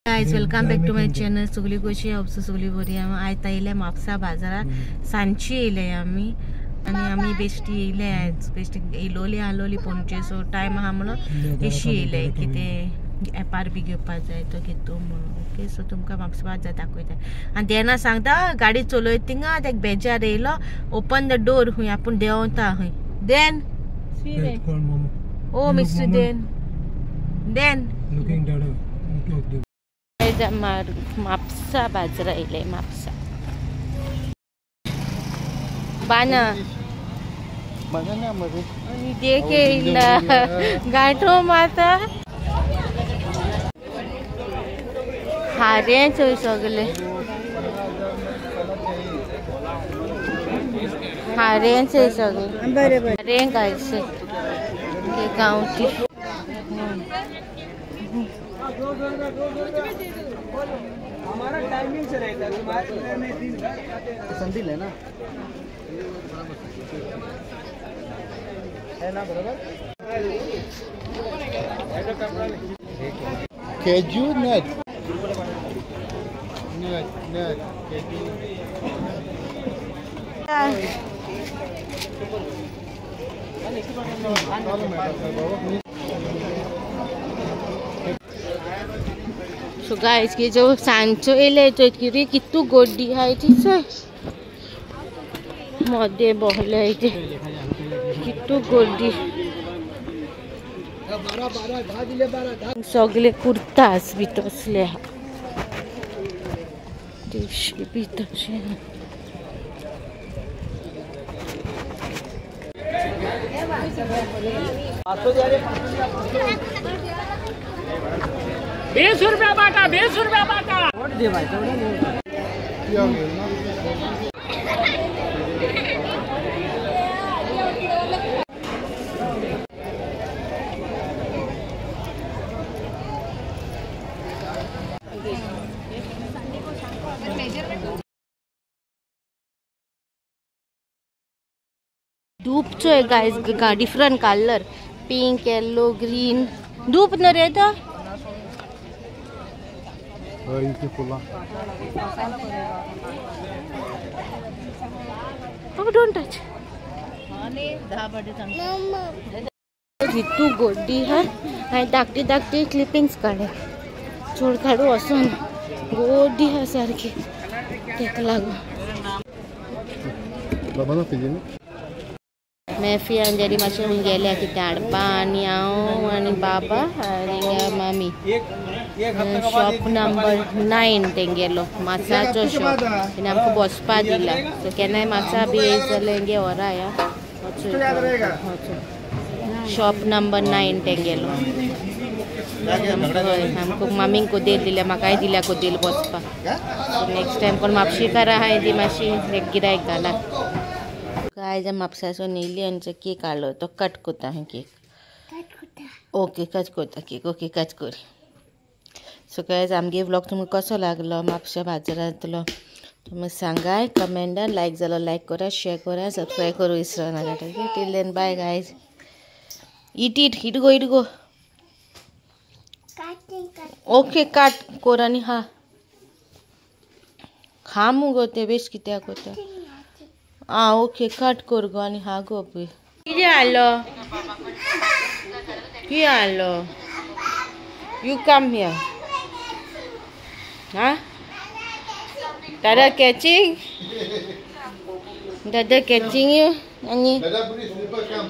Guys welcome back to my channel. सगळी कशी हांव सगळी बरी. आयज येयले म्हापसा बाजारात, सांजची येयले आमी आनी आमी बेश्टी येयले आयज. बेश्टी येयलोली आलोली पणजे, सो टायम आहा म्हणून बेश्टी येयले कितें एपार बी घेवपाक जाय तो घेतो म्हणून. ओके, सो तुमकां म्हापसा बाजार दाखयता. आनी तेन्ना सांगता गाडी चलयता थिंगा तेका बेजार येयलो, ओपन the door खंय आपूण देंवता खंय. Then oh mister then then Mapusa बाजारा येयले. म्हापसा बाना देखे गांठो माता हारे चोय सगळे हारे चोय सगळे हारे गायचे गांवठी. हमारा टाइमिंग से रहता है संदिल है ना, है ना बराबर. Cashew nut nut nut cashew. So guys की जो सांचो येयले चोय कितें कितू गोड्डी आहाय ती चोय मदें बोहले ते कितू गोड्डी. सगळे कुर्तास बी तसले आहा टी बी तशें. ₹20 बाटा, ₹20 बाटा. धूप चोय guys, different colour, pink yellow green. धूप न रे तो Oh, don't touch. कितू गोड्डी है आणि धाकटी धाकटी क्लिपिंग्स काडे चोड काडू वचून गोड्डी है सारखी तेका लागून. मेफी आनी डॅडी मातशें गेल्या कितें हाडपा आनी हांव आनी बाबा आनी मामी. शॉप नंबर 9 तेंगेलो मासाचो शॉप. तेणें आमकां बसपा दिला. सो केन्नाय मासा बी येयत जाल्यार हेंगे व्हरा या. Shop number 9 तेंगेलो. आमकां मामीक कोदेल दिल्या, म्हाकाय दिल्या कोदेल बसपाक. सो नेक्स्ट टायम कोण म्हापशेकार आहाय ती मातशी गिरायक घाला. गायज म्हापसासून येयली आनी केक हाडलो तो कट कोता. केक ओके कट कोता केक. ओके कट कर. सो गायज आमगे व्लॉग तुमकां कसो लागलो म्हापशा बाजारांतलो तुमी सांगाय कमेंटान. लायक जालो लायक करा, शेअर करा, सबस्क्रायब करूं विसरो नाका. Okay till then bye guys. Eat eat it go it go. Okay cut कोर आनी हा खा मुगो ते बेश कित्याक कोता. आ ओके कट कर गो आनी हा गो पळय. कितें हाडलो कितें हाडलो? You come here. Huh? Dada catching? Dada catching you? Ani? Dada, please, slipper come.